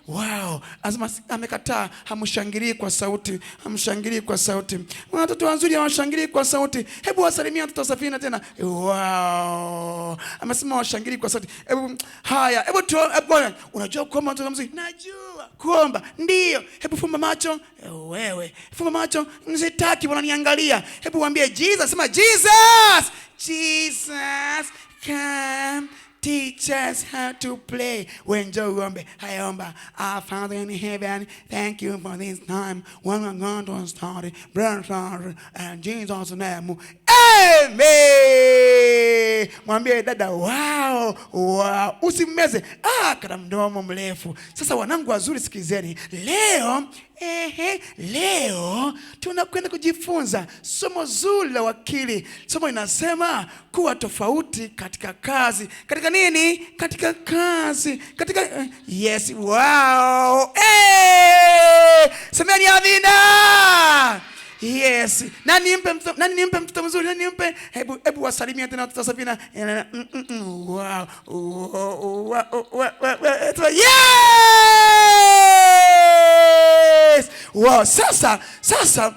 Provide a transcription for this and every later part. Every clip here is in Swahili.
Wow, azima amekataa. Hamshangilii kwa sauti, hamshangilii kwa sauti. Watoto wazuri hawashangilii kwa sauti. Hebu wasalimia watoto wa Safina tena. Wow, amesema washangilii kwa sauti. Hebu haya, hebu tu, hebu, unajua kuomba mtoto mzuri? Najua kuomba, ndio. Hebu fumba macho. Wewe fumba macho, sitaki wananiangalia. Hebu waambie Jesus, sema Jesus, Jesus come teach us how to pray. We njoo uombe. Haya, omba. Our Father in heaven, thank you for this time when we're going to start and Jesus' name. Amen. Mwambie dada, wow. Usimmeze. Ah, kana mdomo mrefu. Sasa wanangu wazuri, sikilizeni. Leo ehe, leo tunakwenda kujifunza somo zuri la wakili. Somo linasema kuwa tofauti katika kazi. Katika nini? Katika kazi. Katika yes, wow. Hey! Semeni amina. Yes. Nani nimpe mtoto, nani nimpe mtoto mzuri? Nani nimpe? Hebu hebu wasalimia tena watoto wa Safina. Wow. Wow. Wow. Wow. Yes! Wow. Sasa sasa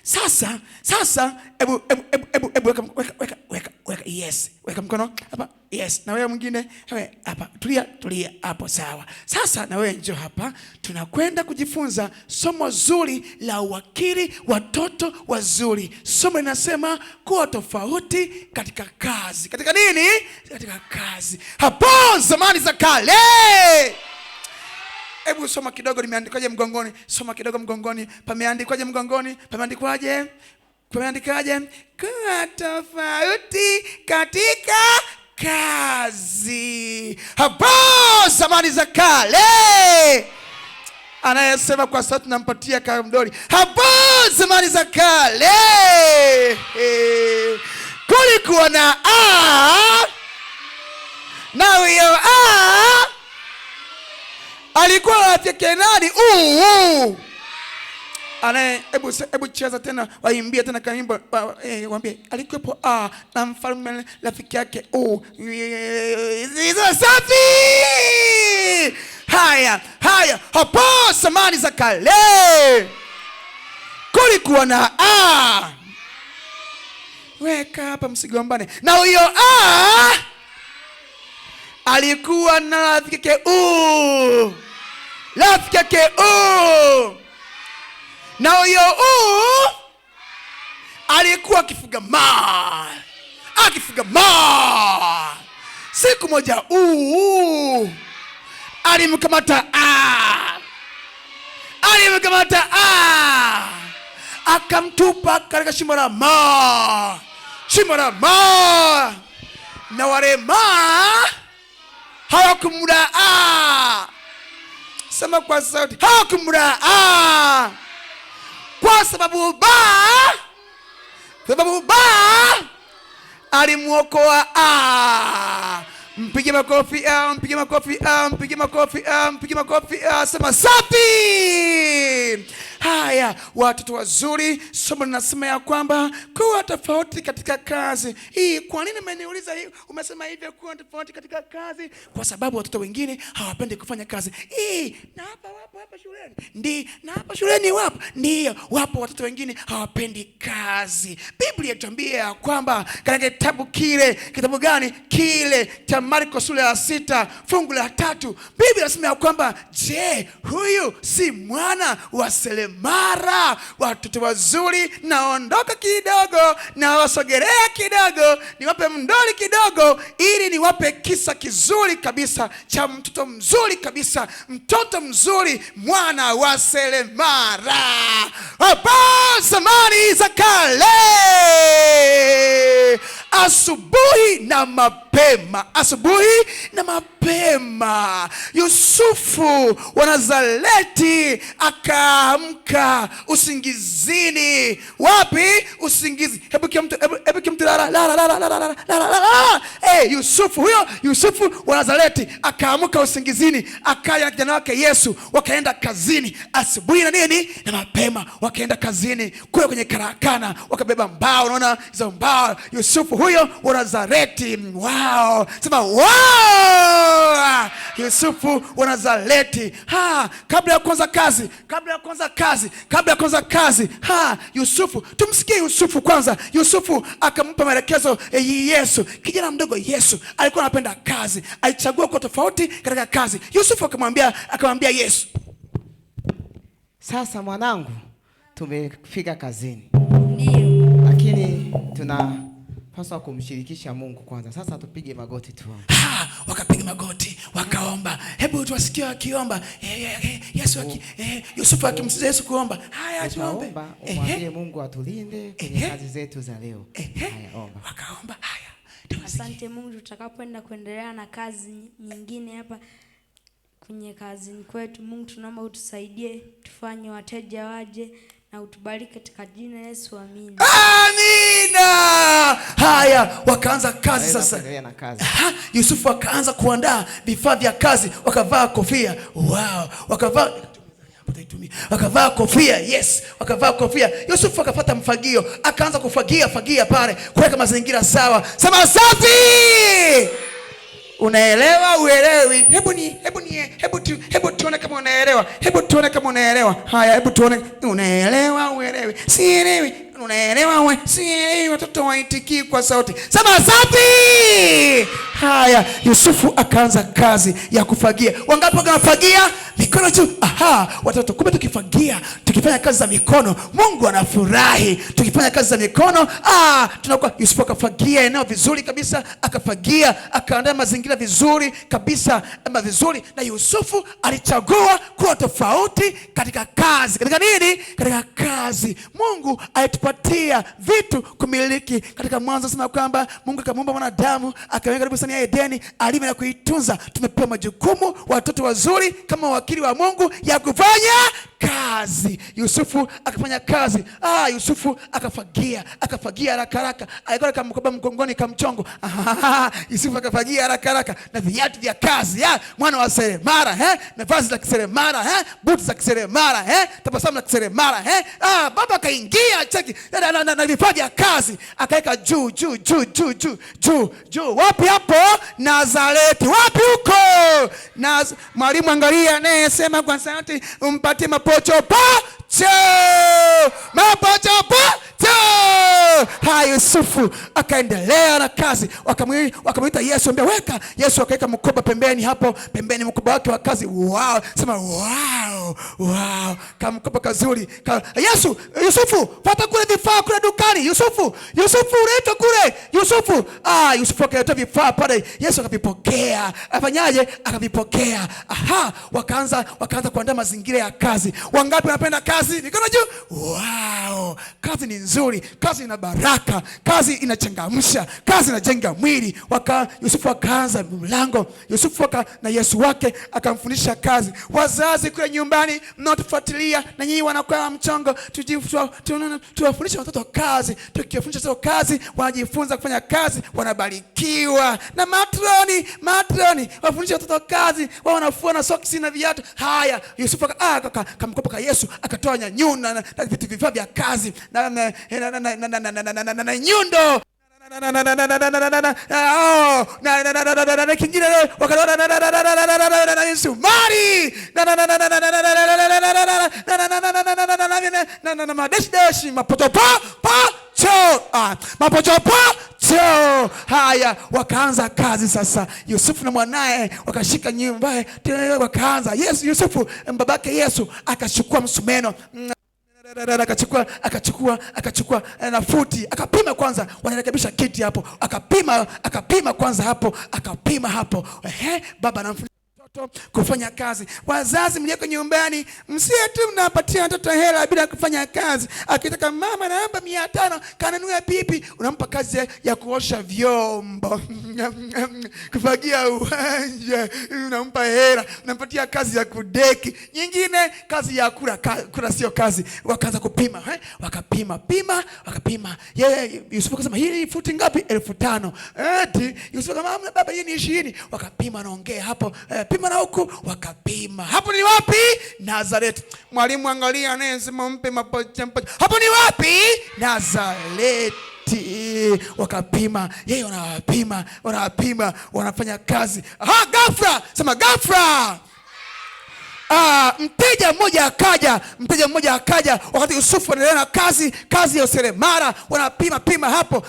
sasa sasa hebu hebu hebu hebu hebu weka weka weka weka weka, yes, weka mkono hapa, yes, na wewe mwingine wewe hapa, tulia tulia hapo, sawa. Sasa na wewe njoo hapa, tunakwenda kujifunza somo zuri la uwakili, watoto wazuri. Somo linasema kuwa tofauti katika kazi. Katika nini? Katika kazi. Hapo zamani za kale. Hebu soma kidogo, limeandikwaje mgongoni? Soma kidogo mgongoni, pameandikwaje mgongoni? Pameandikwaje? Pameandikwaje? Kuwa tofauti katika kazi. Hapo zamani za kale. Anayesema kwa sauti nampatia kamdoli. Hapo zamani za kale kulikuwa na a na huyo a alikuwa rafiki nani? Uu. Anaye, hebu hebu cheza tena, waimbie tena kaimbo, waambie alikuwepo a na mfalme rafiki yake u. Safi. Haya haya, hapo zamani za kale kulikuwa na a. Weka hapa, msigombane. Na huyo a alikuwa na rafiki yake u, rafiki yake u, na huyo u alikuwa akifuga ma, akifuga ma. Siku moja u alimkamata a, alimkamata a, akamtupa katika shimo la ma, shimo la ma, na wale ma hawakumla a. Sema kwa sauti, hawakumla a, kwa sababu ba, sababu ba alimwokoa a. Mpige makofi a, mpige makofi a, mpige makofi a, mpige makofi a, sema safi. Haya, watoto wazuri, somo linasema ya kwamba kuwa tofauti katika kazi hii. Kwa nini umeniuliza hii? Umesema hivyo, kuwa tofauti katika kazi, kwa sababu watoto wengine hawapendi kufanya kazi hii. Na hapa wapo hapa shuleni, ndi na hapa shuleni wapo, ndio wapo watoto wengine hawapendi kazi. Biblia inatuambia ya kwamba katika kitabu kile, kitabu gani kile cha Marko sura ya 6 fungu la 3, Biblia inasema ya kwamba je, huyu si mwana wa seremala? Watoto wazuri, naondoka kidogo na wasogelea kidogo, niwape mdoli kidogo, ili niwape kisa kizuri kabisa cha mtoto mzuri kabisa, mtoto mzuri, mwana wa seremala. Hapo zamani za kale, asubuhi na mapema, asubuhi na mapema, Yusufu wa Nazareti akaamka usingizini. Wapi usingizi? Hebu kia mtu, hebu, hebu kia mtu, lala, lala, lala, lala, lala, lala, lala. Yusufu huyo, Yusufu wa Nazareti akaamka usingizini, akaja na kijana wake Yesu, wakaenda kazini asubuhi na nini na mapema, wakaenda kazini kule kwenye karakana, wakabeba mbao. Unaona hizo mbao, Yusufu huyo wa Nazareti. Wow. Wow, sema wow! Yusufu wa Nazareti. Ha, kabla ya kuanza kazi, kabla ya kuanza kazi, kabla ya kuanza kazi, ha, Yusufu, tumsikie Yusufu kwanza. Yusufu akampa maelekezo Yesu. Kijana mdogo Yesu alikuwa anapenda kazi, alichagua kuwa tofauti katika kazi. Yusufu akamwambia Yesu, Sasa mwanangu, tumefika kazini. Ndio. Lakini tunapaswa kumshirikisha Mungu kwanza. Sasa tupige magoti tuombe. Ha, wakapiga magoti wakaomba. Hebu tuwasikie wakiomba. Yesu Yusufu akimsikia Yesu kuomba. Haya, tuombe. Utaomba, umwambie Mungu atulinde kwenye kazi zetu za leo. Haya, omba. Wakaomba. Haya, tuwasikie. Asante Mungu, tutakapoenda kuendelea na kazi nyingine hapa kwenye kazini kwetu, Mungu tunaomba utusaidie, tufanye wateja waje na utubariki katika jina Yesu, amina. Amina. Haya, wakaanza kazi Naweza sasa. kuendelea na kazi. Aha, Yusufu akaanza kuandaa vifaa vya kazi, wakavaa kofia. Wow, wakavaa wakavaa kofia, yes, wakavaa kofia. Yusufu akafuata mfagio, akaanza kufagia fagia pale, kuweka mazingira sawa. Sema safi. Unaelewa uelewi? Hebu tuone kama unaelewa. Hebu tuone kama unaelewa. Haya, hebu tuone unaelewa uelewi. Sielewi. Unaelewa we? Sielewi. Watoto waitikii kwa sauti. Sema safi. Haya, Yusufu akaanza kazi ya kufagia. Wangapi wanafagia? Mikono juu. Aha, watoto, kumbe tukifagia, tukifanya kazi za mikono, Mungu anafurahi. Tukifanya kazi za mikono, tunakuwa. Yusufu akafagia eneo vizuri kabisa, akafagia, akaandaa mazingira vizuri kabisa, ama vizuri. Na Yusufu alichagua kuwa tofauti katika kazi. Katika nini? Katika kazi. Mungu alitupatia vitu kumiliki. Katika Mwanzo sema kwamba Mungu akamuumba mwanadamu, akamweka karibu bustani ya Edeni, alime na kuitunza. Tumepewa majukumu, watoto wazuri kama wakili wa Mungu, ya kufanya kazi. Yusufu akafanya kazi. Yusufu akafagia, akafagia haraka haraka. Alikuwa kama mkoba mgongoni kama mchongo. Yusufu akafagia haraka haraka na viatu vya kazi, ya mwana wa seremala, na vazi la kiseremala, buti za kiseremala, tabasamu la kiseremala. Baba akaingia cheki na vifaa vya kazi akaweka juu juu juu juu juu juu juu. Wapi hapo? Nazareti. Wapi huko? Mwalimu angalia, naye sema kwa sauti, umpatie mapocho pocho, mapocho pocho. Haya, Yusufu akaendelea na kazi. Wakamuita Yesu, ambia weka. Yesu akaweka mkoba pembeni hapo, pembeni mkoba wake wa kazi. Wow, sema wow, wow, kama mkoba kazuri. Yesu, Yusufu, pata kule vifaa kule dukani. Yusufu, Yusufu leta kule. Yusufu, Yusufu akaleta vifaa pale. Yesu akavipokea. Afanyaje? Akavipokea. Aha, wakaanza kuandaa mazingira ya kazi. Wangapi wanapenda kazi? Mikono juu. Wow, kazi ni nzuri, kazi ina baraka, kazi inachangamsha, kazi inajenga mwili. Yusufu akaanza mlango. Yusufu na Yesu wake akamfundisha kazi. Wazazi kule nyumbani mnaotufuatilia na nyinyi wanakuwa mchongo, tuwafundishe watoto kazi. Tukiwafundisha watoto kazi, wanajifunza kufanya kazi, wanabarikiwa. Na matroni wafundishe watoto kazi, wao wanafua na soksi na viatu. Haya, Yusufu akamkopa kwa Yesu, akatoa nyanyuna na vitu vifaa vya kazi na nyundo na kingine misumari na madeshideshi mapochopocho mapochopocho. Haya, wakaanza kazi sasa. Yusufu na mwanae wakashika nyumba, wakaanza. Yesu, Yusufu babake Yesu akachukua msumeno, akachukua na futi, akapima kwanza, wanarekebisha kiti hapo, akapima kwanza hapo, akapima hapo. Baba anamfundisha mtoto kufanya kazi. Wazazi mlioko nyumbani, msiye tu mnapatia watoto hela bila kufanya kazi. Akitaka mama naomba 500 kanunue pipi, unampa kazi ya kuosha vyombo, kufagia uwanja, unampa hela, unampatia kazi ya kudeki, nyingine kazi ya kula. Kula sio kazi. Wakaanza kupima, wakapima pima, wakapima. Yeye Yusufu akasema hii futi ngapi? 5,000. Eti Yusufu akasema baba hii ni 20. Wakapima, naongea hapo, pima na huku, wakapima. Hapo ni wapi? Nazareti. Mwalimu angalia, anayesema mpe mapocha mpocha. Hapo ni wapi? Nazareti. Wazuri wakapima, yeye wanawapima, wanawapima, wanafanya kazi. Aha, ghafla, sema ghafla. Mteja mmoja akaja, mteja mmoja akaja wakati Yusufu anaendelea na kazi ya useremala, wanapima pima hapo.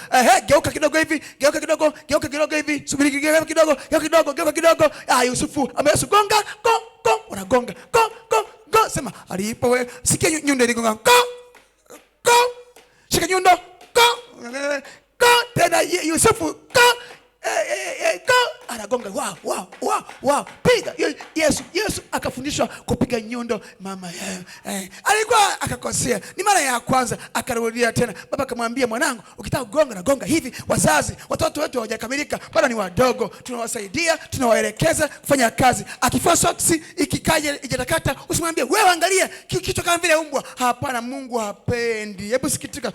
Geuka kidogo hivi, geuka kidogo, geuka kidogo hivi, subiri geuka kidogo, geuka kidogo, geuka kidogo. Yusufu ameyesu gonga, go go, wanagonga. Go go go, sema alipo wewe, sikia nyundo iligonga. Go go, shika nyundo, go go, tena Yusufu go. Go anagonga, wow wow wow wow, piga. Yesu akafundishwa kupiga nyundo. Mama alikuwa akakosea, ni mara ya kwanza, akarudia tena. Baba akamwambia, mwanangu, ukitaka kugonga na gonga hivi. Wazazi, watoto wetu hawajakamilika bado, ni wadogo, tunawasaidia, tunawaelekeza kufanya kazi. Akifua soksi ikikaja ijatakata, usimwambie wewe angalia kichwa kama vile umbwa. Hapana, Mungu hapendi. Hebu sikitika,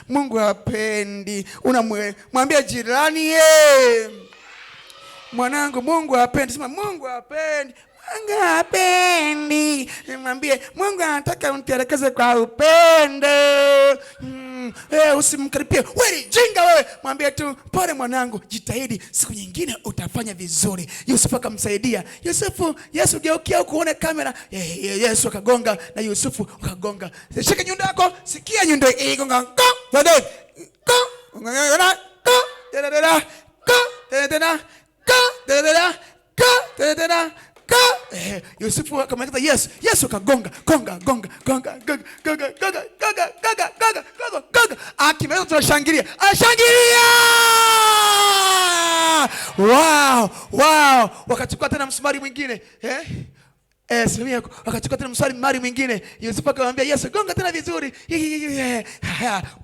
Mungu hapendi. Unamwambia jirani, mwanangu, Mungu hapendi. Sema Mungu hapendi. Mungu hapendi. Mwambie Mungu anataka umtelekeze kwa upendo. Usimkaripie. Wewe ni jinga wewe. Mwambie tu pole mwanangu, jitahidi, siku nyingine utafanya vizuri. Yusufu akamsaidia. Yusufu, Yesu geukia huku uone kamera. Yesu akagonga na Yusufu akagonga. Shika nyundo yako, sikia nyundo hii gonga. Go, go, go, go, go, tena tena, go, tena tena, go, tena tena, go. Yusufu akamwelekeza Yesu. Yesu akagonga, gonga, gonga, gonga, gonga, gonga, gonga, gonga, gonga, gonga, gonga, gonga. Akimaliza tunashangilia. Ashangilia! Wow, wow. Wakachukua tena msumari mwingine. Simamia yako. Wakachukua tena msumari mwingine. Yusufu akamwambia Yesu, gonga tena vizuri.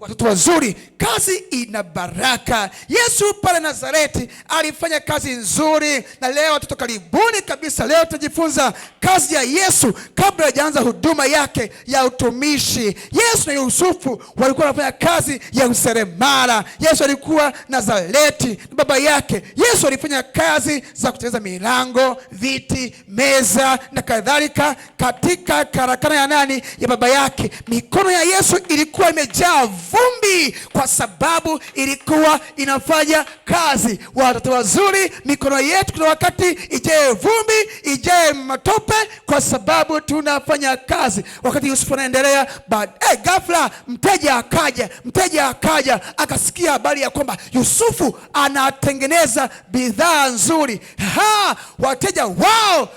Watoto wazuri, kazi ina baraka. Yesu pale Nazareti alifanya kazi nzuri, na leo watoto karibuni kabisa, leo tutajifunza kazi ya Yesu kabla hajaanza huduma yake ya utumishi. Yesu na Yusufu walikuwa wanafanya kazi ya useremala. Yesu alikuwa Nazareti na baba yake. Yesu alifanya kazi za kutengeneza milango, viti, meza na kadhalika katika karakana ya nani? Ya baba yake. Mikono ya Yesu ilikuwa imejaa vumbi kwa sababu ilikuwa inafanya kazi. Watoto wazuri, mikono yetu kuna wakati ijae vumbi, ijae matope kwa sababu tunafanya kazi. Wakati Yusufu anaendelea, ghafla mteja akaja, mteja akaja akasikia habari ya kwamba Yusufu anatengeneza bidhaa nzuri. Wateja wao,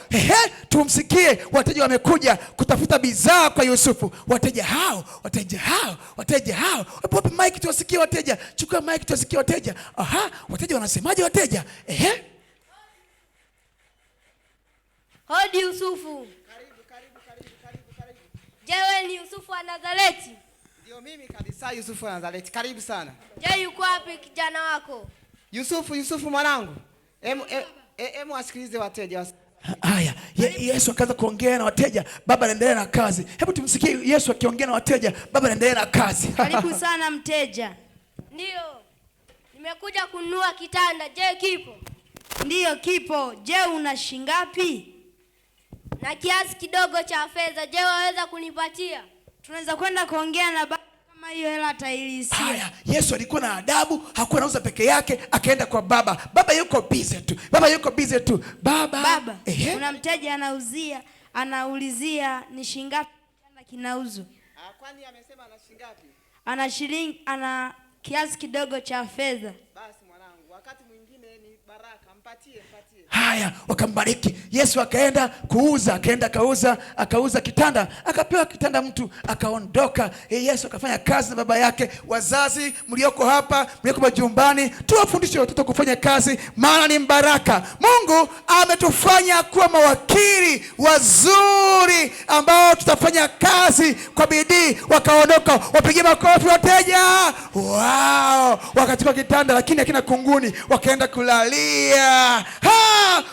tumsikie. Wateja wamekuja kutafuta bidhaa kwa Yusufu. Wateja hao, wateja hao, wateja hao. Wape mic tuwasikie wateja. Chukua mic tuwasikie wateja. Aha, wateja wanasemaje wateja? Hodi Yusufu. Karibu, karibu, karibu, karibu, karibu. Je, wewe ni Yusufu wa Nazareti? Ndio mimi kabisa, Yusufu wa Nazareti. Karibu sana. Je, yuko wapi kijana wako? Yusufu, Yusufu mwanangu. Emu asikilize wateja. Haya, Yesu akaanza kuongea na wateja, baba anaendelea na kazi. Hebu tumsikie Yesu akiongea na wateja, baba anaendelea na kazi. Karibu sana mteja. Ndio. Nimekuja kununua kitanda. Je, kipo? Ndio kipo. Je, una shingapi? Na kiasi kidogo cha fedha. Je, waweza kunipatia? Tunaweza kwenda kuongea na baba kama hiyo hela atailisia. Haya, Yesu alikuwa na adabu, hakuwa anauza peke yake, akaenda kwa baba. Baba yuko busy tu. Baba yuko busy tu. Baba. Kuna mteja anaulizia ni shingapi kitanda kinauzwa. Kwani amesema ana shingapi? Ana shilingi, ana kiasi kidogo cha fedha. Basi mwanangu, wakati mwingine ni baraka, mpatie, mpatie. Haya, wakambariki. Yesu akaenda kuuza, akaenda akauza kitanda, akapewa kitanda mtu, akaondoka. Yesu akafanya kazi na baba yake. Wazazi mlioko hapa, mlioko majumbani, tuwafundishe watoto kufanya kazi, maana ni baraka. Mungu ametufanya kuwa mawakili wazuri ambao tutafanya kazi kwa bidii. Wakaondoka, wapigie makofi wateja. Wow, wakachukua kitanda lakini hakina kunguni, wakaenda kulalia.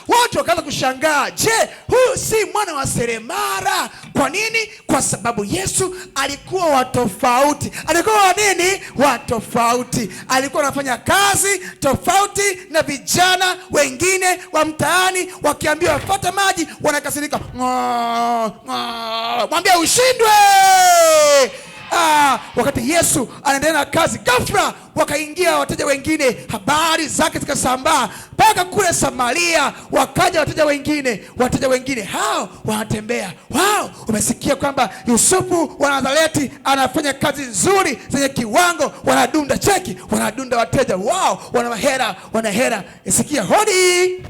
Watu wakaanza kushangaa, je, huyu si mwana wa seremala? Kwa nini? Kwa sababu Yesu alikuwa wa tofauti. Alikuwa wa nini? Wa tofauti. Alikuwa anafanya kazi tofauti na vijana wengine wa mtaani. Wakiambiwa fuata maji wanakasirika. Mwambie ushindwe. Ha, wakati Yesu anaendelea na kazi, ghafla wakaingia wateja wengine, habari zake zikasambaa mpaka kule Samaria, wakaja wateja wengine. Wateja wengine hao wanatembea, wao umesikia kwamba Yusufu wa Nazareti anafanya kazi nzuri zenye kiwango, wanadunda cheki, wanadunda wateja wao, wana hera, wana hera. Sikia hodi.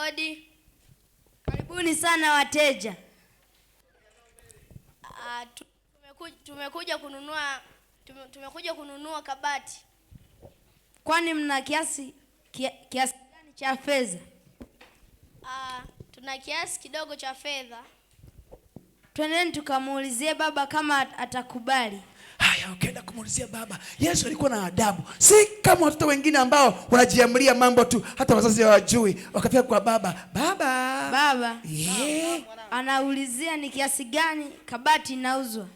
Odi. Karibuni sana wateja. Tumekuja kununua kabati. Kwani mna kiasi gani cha fedha? Tuna kiasi kidogo cha fedha. Twendeni tukamuulizie baba kama atakubali. Haya, ukaenda kumuulizia baba. Yesu alikuwa na adabu, si kama watoto wengine ambao wanajiamlia mambo tu, hata wazazi hawajui. Wakafika kwa baba, baba, Baba yeah. Anaulizia ni kiasi gani kabati inauzwa.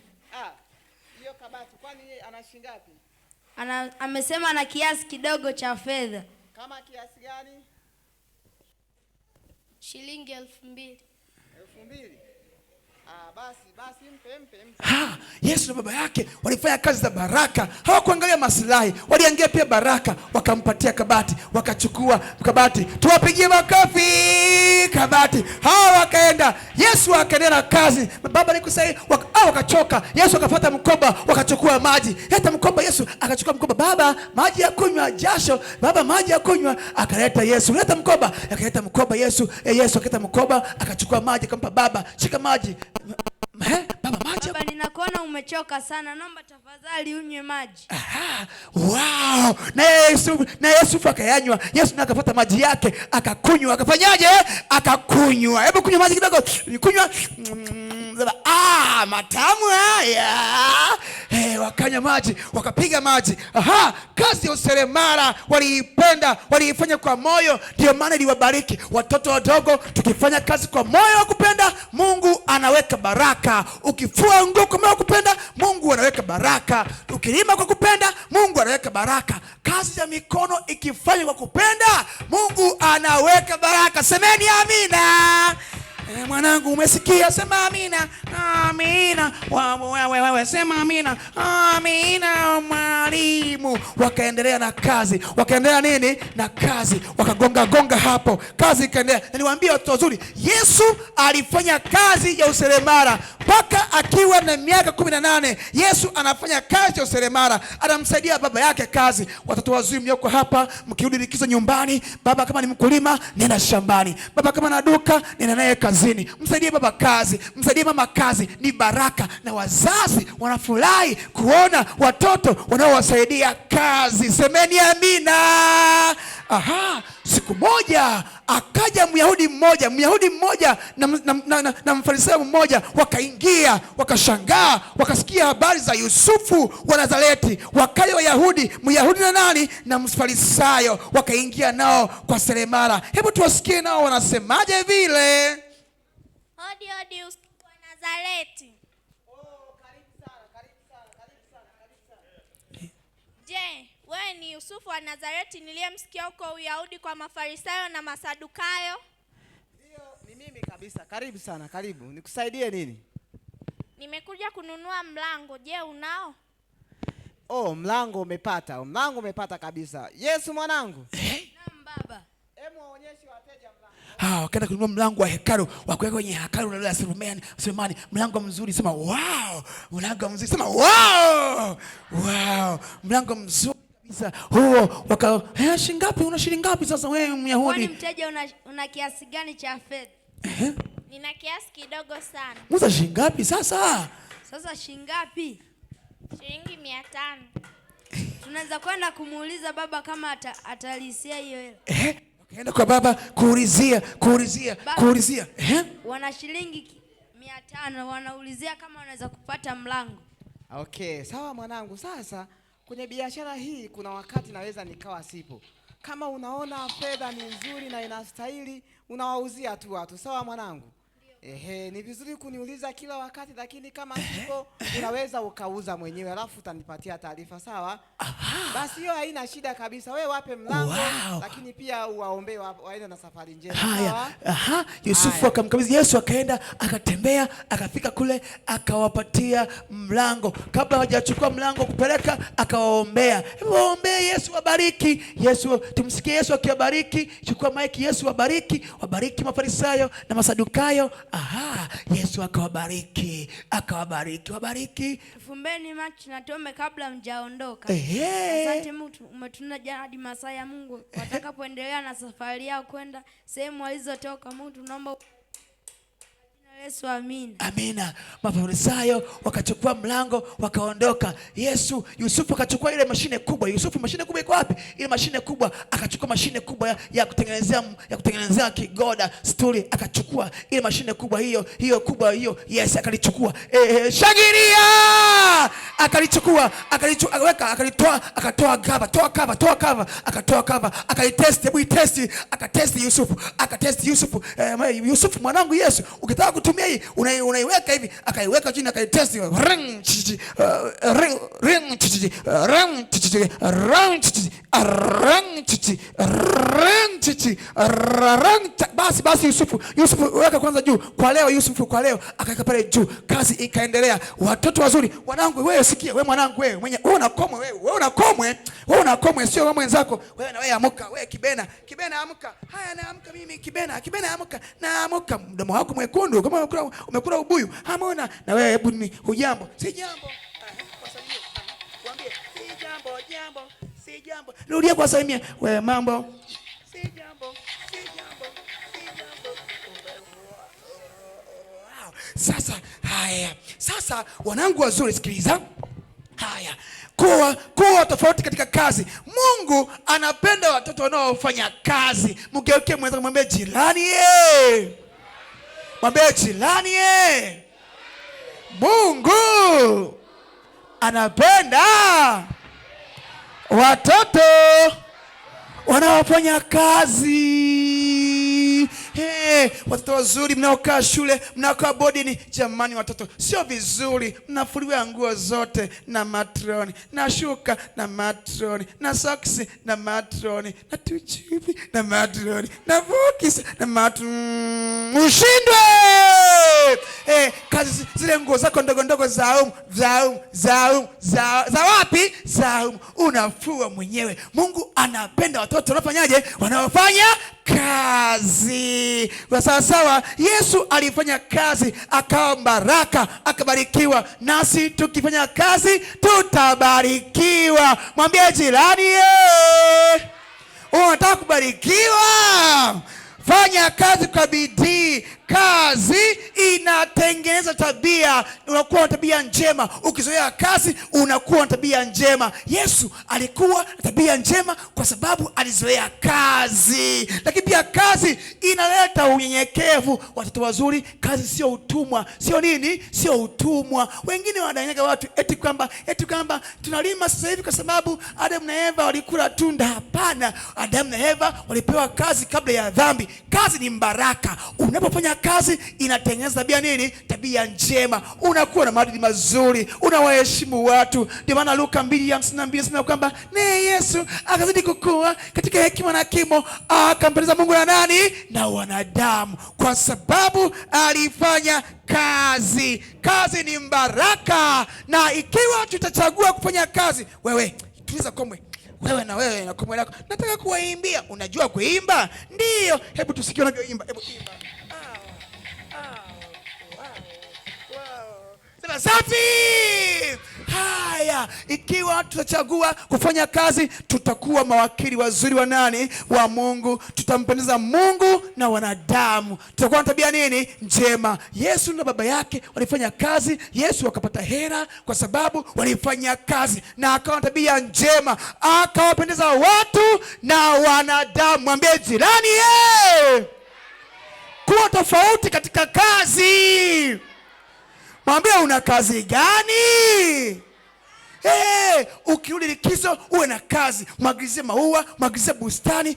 Hiyo kabati kwani yeye ana shilingi ngapi? Amesema ana kiasi kidogo cha fedha. Kama kiasi gani? Shilingi 2000. 2000? Basi mpe. Ha, Yesu na baba yake walifanya kazi za baraka, hawakuangalia maslahi, waliangalia pia baraka. Wakampatia kabati, wakachukua kabati, tuwapigie makofi kabati. Hawa wakaenda, Yesu akaendelea na kazi. Baba nikusaidia, wakachoka. Yesu akafuata mkoba, wakachukua maji. Hata mkoba, Yesu akachukua mkoba, baba maji ya kunywa, jasho, baba maji ya kunywa, akaleta Yesu. Leta mkoba, akaleta mkoba Yesu. Yesu akaleta mkoba, akachukua maji, akampa baba, shika maji. Baba maji. Baba, ninakuona umechoka sana, naomba tafadhali unywe maji. Aha, wow. Na Yesu akayanywa. Yesu naye akapata maji yake, akakunywa. Akafanyaje? Akakunywa. Hebu kunywa maji kidogo. Kunywa. Matamu haya. Wakanywa maji, wakapiga maji. Aha, kazi ya useremala waliipenda, waliifanya kwa moyo, ndio maana iliwabariki. Watoto wadogo, tukifanya kazi kwa moyo wa kupenda, Mungu anaweka baraka. Ukifua nguo kwa moyo wa kupenda, Mungu anaweka baraka. Ukilima kwa kupenda, Mungu anaweka baraka. Kazi ya mikono ikifanywa kwa kupenda, Mungu anaweka baraka. Semeni amina. Mwanangu umesikia? Sema amina. Amina. Wewe sema amina. Amina mwalimu. Wakaendelea na kazi. Wakaendelea nini? Na kazi. Wakagonga gonga hapo. Kazi ikaendelea. Na niwaambie watu wazuri, Yesu alifanya kazi ya useremala mpaka akiwa na miaka 18. Yesu anafanya kazi ya useremala, anamsaidia baba yake kazi. Watoto wazuri mlioko hapa, mkirudi likizo nyumbani, baba kama ni mkulima, nenda shambani. Baba kama na duka, nenda naye kazini. Msaidie baba kazi, msaidie mama kazi, ni baraka. Na wazazi wanafurahi kuona watoto wanaowasaidia kazi. Semeni amina. Aha, siku moja akaja Myahudi mmoja na Mfarisayo mmoja, wakaingia, wakashangaa, wakasikia habari za Yusufu wa Nazareti. Wakaja Wayahudi, Myahudi na nani na Mfarisayo, wakaingia nao kwa seremala. Hebu tuwasikie nao wanasemaje vile. Hodi hodi, Yusufu wa Nazareti. Karibu sana, karibu sana, karibu sana, karibu sana. Je, wewe ni Yusufu wa Nazareti niliyemsikia huko Uyahudi kwa Mafarisayo na Masadukayo? Ndio, ni mimi kabisa. Karibu sana, karibu. Nikusaidie nini? Nimekuja kununua mlango. Je, unao? Mlango umepata. Mlango umepata kabisa. Yesu mwanangu. Naam baba. Hebu waonyeshe wateja mlango. Wakaenda kununua mlango wa hekalu, wakaweka kwenye hekalu la Sulemani, mlango mzuri. Sema wow, mlango mzuri. Sema wow. Wow, mlango mzuri kabisa huo. Waka shilingi ngapi? Una shilingi ngapi sasa wewe Myahudi? Kwani mteja una kiasi gani cha fedha? Nina kiasi kidogo sana. Muza shilingi ngapi sasa? Sasa shilingi ngapi? Shilingi 500. Tunaweza kwenda kumuuliza baba kama atalisia hiyo hela. Wakaenda kwa baba kuulizia. Wana shilingi 500, wanaulizia kama wanaweza kupata mlango. Okay, sawa mwanangu. Sasa kwenye biashara hii kuna wakati naweza nikawa sipo. Kama unaona fedha ni nzuri na inastahili, unawauzia tu watu. Sawa mwanangu? Ehe, ni vizuri kuniuliza kila wakati, lakini kama sipo unaweza ukauza mwenyewe, alafu utanipatia taarifa, sawa? Basi hiyo haina shida kabisa. Wewe wape mlango, lakini pia uwaombee waende na safari njema. Haya, Sawa? aha, Yusufu Haya. akamkabidhi Yesu, akaenda akatembea, akafika kule, akawapatia mlango. Kabla hawajachukua mlango kupeleka, akawaombea. Hebu waombee, Yesu wabariki. Yesu, tumsikie Yesu akiwabariki. Chukua maiki, Yesu wabariki, wabariki Mafarisayo na Masadukayo. Aha, Yesu akawabariki, akawabariki, wabariki. Tufumbeni macho na tuombe kabla mjaondoka. Ehe. Asante Mungu, umetulinda jana hadi masaa ya Mungu watakapoendelea na safari yao kwenda sehemu walizotoka. Mungu tunaomba jina la Yesu, amina. Amina. Mafarisayo wakachukua mlango wakaondoka. Yesu, Yusufu akachukua ile mashine kubwa. Yusufu, mashine kubwa iko wapi? Ile mashine kubwa, akachukua mashine kubwa ya kutengenezea kigoda stuli, akachukua ile mashine kubwa hiyo hiyo kubwa hiyo. Yes, akalichukua. Shangilia! Akalichukua, akalichukua, akaweka, akalitoa, akatoa cover, toa cover, toa cover, akatoa cover, akaitest, hebu itest, akatest Yusufu, akatest Yusufu. Yusufu mwanangu Yesu, ukitaka kutumia hii unaiweka hivi, akaiweka chini, akaitest, ring chichi, ring ring chichi, ring chichi, ring chichi, ring chichi, ring chichi, ring. Basi basi, Yusufu, Yusufu weka kwanza juu kwa leo, Yusufu kwa leo, akaweka pale juu, kazi ikaendelea. Watoto wazuri, wanangu, wewe sikia, wewe mwanangu, wewe mwenye wewe unakomwe, wewe wewe unakomwe, wewe unakomwe, sio wewe mwenzako. Wewe na wewe amka, wewe Kibena, Kibena amka. Haya, naamka mimi Kibena, Kibena amka, naamka. Mdomo wako mwekundu kama umekula ubuyu. Hamona na wewe, hebu ni hujambo? Si jambo. Aha, wasalimie. Aha, waambie si jambo, jambo, si jambo. Rudia kuwasalimia. Wewe mambo. Si jambo, si jambo, si jambo. Wow. Sasa haya, sasa wanangu wazuri, sikiliza. Haya, kuwa tofauti katika kazi. Mungu anapenda watoto wanaofanya kazi. Mgeuke mwenzako, mwambie jirani, ye, mwambie jirani, ye, Mungu anapenda watoto wanaofanya kazi. Hey, watoto wazuri mnaokaa shule, mnaokaa boarding, jamani watoto, sio vizuri mnafuliwa nguo zote na matroni, na shuka na matroni, na soksi na matroni, na tuchupi na matroni, na vokisi na matroni, ushindwe. Hey, kazi zile nguo zako ndogo ndogo za umu za umu za umu za wapi, za umu, unafua mwenyewe. Mungu anapenda watoto wanaofanyaje? Wanaofanya kazi. Kwa sawa sawa, Yesu alifanya kazi akawa baraka, akabarikiwa. Nasi tukifanya kazi tutabarikiwa. Mwambie jirani, ye, unataka kubarikiwa? Fanya kazi kwa bidii. Kazi inatengeneza tabia, unakuwa na tabia njema. Ukizoea kazi unakuwa na tabia njema. Yesu alikuwa na tabia njema kwa sababu alizoea kazi. Lakini pia kazi inaleta unyenyekevu. Watoto wazuri, kazi sio utumwa, sio nini, sio utumwa. Wengine wanadanganya watu eti kwamba tunalima sasa hivi kwa sababu Adam na Eva walikula tunda. Hapana, Adam na Eva walipewa kazi kabla ya dhambi. Kazi ni mbaraka. Unapofanya kazi inatengeneza tabia nini? Tabia njema. Unakuwa na maadili mazuri, unawaheshimu watu. Ndio maana Luka 2:52 inasema kwamba naye Yesu akazidi kukua katika hekima na kimo, akampendeza Mungu na nani? Na wanadamu, kwa sababu alifanya kazi. Kazi ni mbaraka, na ikiwa tutachagua kufanya kazi, wewe tuliza komwe wewe na wewe na komwe lako, nataka kuwaimbia. Unajua kuimba? Ndiyo. Hebu tusikie unavyoimba. Hebu imba. Sema safi. Haya, ikiwa tutachagua kufanya kazi, tutakuwa mawakili wazuri wa nani? Wa Mungu. Tutampendeza Mungu na wanadamu. Tutakuwa na tabia nini? Njema. Yesu na baba yake walifanya kazi. Yesu akapata hera kwa sababu walifanya kazi, na akawa na tabia njema, akawapendeza watu na wanadamu. Mwambie jirani, ye, kuwa tofauti katika kazi. Mwambie una kazi gani? Hey, ukirudi likizo uwe na kazi, mwagizie maua, mwagizie bustani,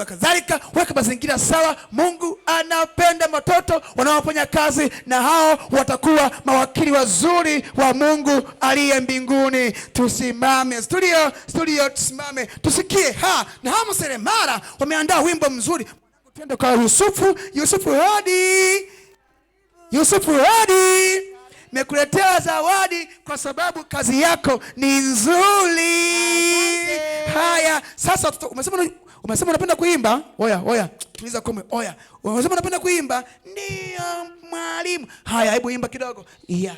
kadhalika, weka mazingira sawa. Mungu anapenda watoto wanaofanya kazi, na hao watakuwa mawakili wazuri wa Mungu aliye mbinguni. Tusimame studio, studio, tusimame tusikie. Ha, na hao maseremala wameandaa wimbo mzuri. Twende kwa Yusufu. Yusufu hodi, Yusufu hodi, nimekuletea zawadi kwa sababu kazi yako ni nzuri. Haya, sasa umesema unapenda kuimba? Oya, oya, tuliza kome. Oya, umesema unapenda kuimba? Ndio mwalimu. Haya, hebu imba kidogo. Yeah.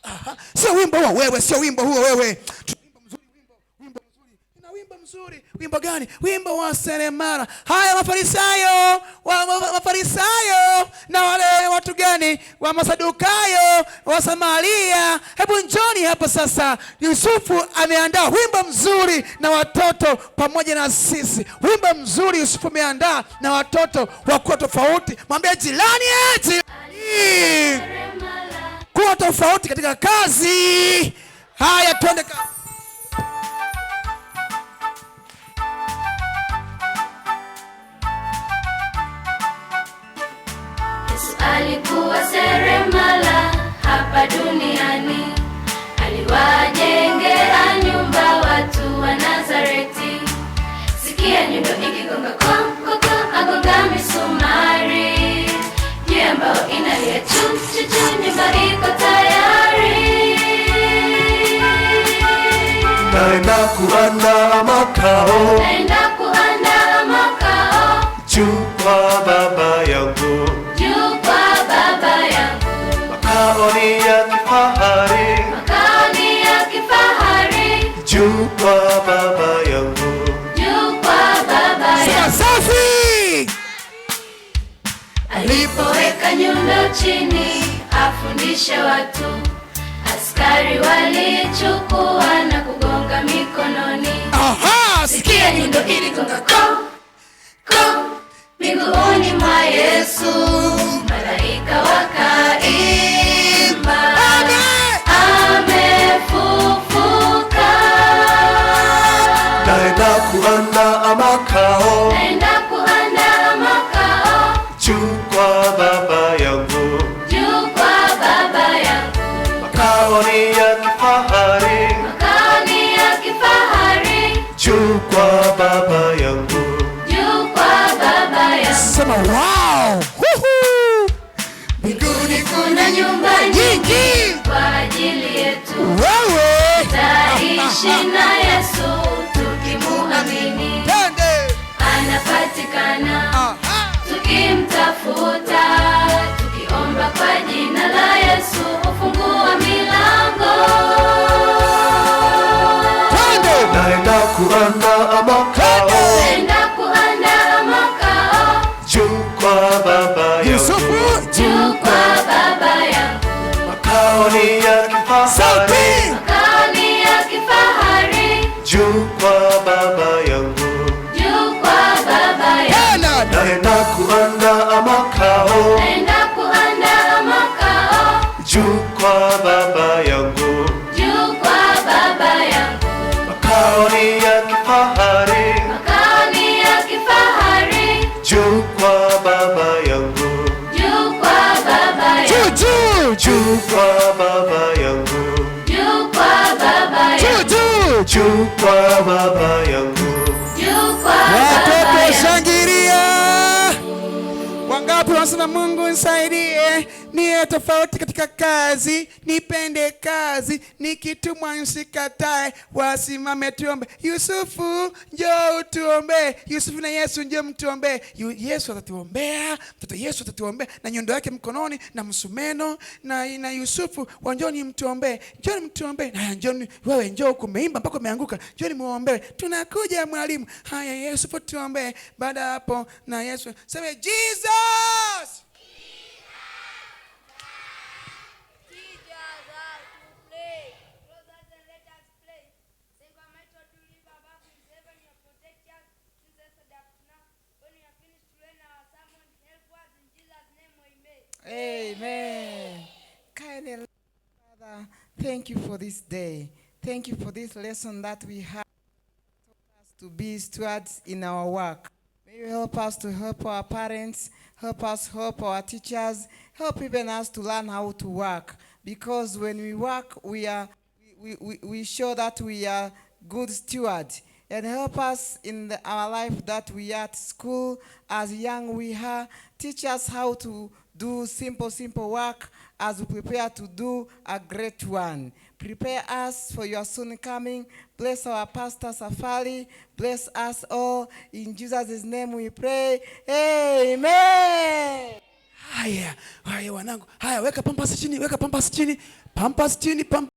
Aha. Sio wimbo huo wewe, sio wimbo huo wewe. Wimbo mzuri, wimbo gani? Wimbo wa seremala. Haya, Mafarisayo, Mafarisayo na wale watu gani wa Masadukayo, wa Samaria, hebu njoni hapa sasa. Yusufu ameandaa wimbo mzuri na watoto pamoja na sisi. Wimbo mzuri Yusufu ameandaa na watoto wakuwa tofauti. Mwambie jirani, eti kuwa tofauti katika kazi. Haya, twende kazi. Alikuwa seremala hapa duniani, aliwajengea nyumba watu wa Nazareti. Sikia nyundo ikigonga koko, agonga misumari, juu ya mbao inalia chu chu chu, nyumba iko tayari. Naenda kuandaa makao, naenda kuandaa makao, juu kwa Baba yangu, juu kwa Baba yangu, makao ni ya kifahari, makao ni ya kifahari, juu kwa Baba yangu, juu kwa Baba yangu. Safi. Alipoweka nyundo chini afundishe watu, askari walichukua na kugonga mikononi. Aha, sikia nyundo iligonga ko ko miguuni mwa Yesu, malaika wakaimba, amefufuka. Naenda kuandaa makao, naenda kuandaa makao, juu kwa Baba yangu, juu kwa Baba yangu, makao ni ya kifahari, makao ni ya kifahari, juu kwa Baba yangu, juu kwa Baba yangu. Sema wow. Huhu. Mbinguni kuna nyumba nyingi kwa ajili yetu, wewe tutaishi na Yesu tukimuamini. Anapatikana tukimtafuta, tukiomba kwa jina la Yesu hufungua milango. Naenda kuandaa makao, naenda kuandaa makao, juu kwa Baba yangu, Yusufu, juu kwa Baba yangu, makao ni ya kifahari, makao ni ya kifahari, juu kwa Baba yangu, juu kwa Baba yangu. Naenda kuandaa makao, naenda kuandaa makao, juu kwa Baba yangu, juu kwa Baba yangu, makao ni ya kifahari, makao ni ya kifahari, juu kwa Baba yangu, juu kwa Baba yangu, juu juu kwa Baba yangu, juu kwa Baba yangu, juu juu kwa Baba yangu, juu kwa Baba Watoto yangu. shangilia. Wangapi wanasema Mungu nisaidie, niwe tofauti katika kazi, nipende kazi, nikitumwa nisikatae, wasimame tuombe. Yusufu njoo tuombe. Yusufu na Yesu njoo mtuombe. Yesu atatuombea, mtoto Yesu atatuombea na nyundo yake mkononi na msumeno na Yusufu wanjoni mtuombe. Njoni mtuombe. Haya, njoni wewe, njoo kumeimba mpaka umeanguka. Njoni muombe. Tunakuja mwalimu. Haya, Yusufu tuombe. Baada hapo na Yesu sema Jesus. Teach us how to play. Close us and let us play. Thank you, Almighty God, to live above in heaven, you protect us since yesterday up to now. When we are finished to learn our sermon, help us in Jesus' name, amen. Amen. Kindly, Father, Thank you for this day. Thank you for this lesson that we have taught us to be stewards in our work. May you help us to help our parents, help us help our teachers, help even us to learn how to work. Because when we work, we show that we are good stewards. And help us in our life that we are at school, as young we are. Teach us how to do simple, simple work as we prepare to do a great one. Prepare us for your soon coming. Bless our pastor Safari. Bless us all. In Jesus' name we pray. Amen. Haya, haya wanangu. Haya, weka Pampers chini, weka Pampers chini. Pampers chini, Pampers.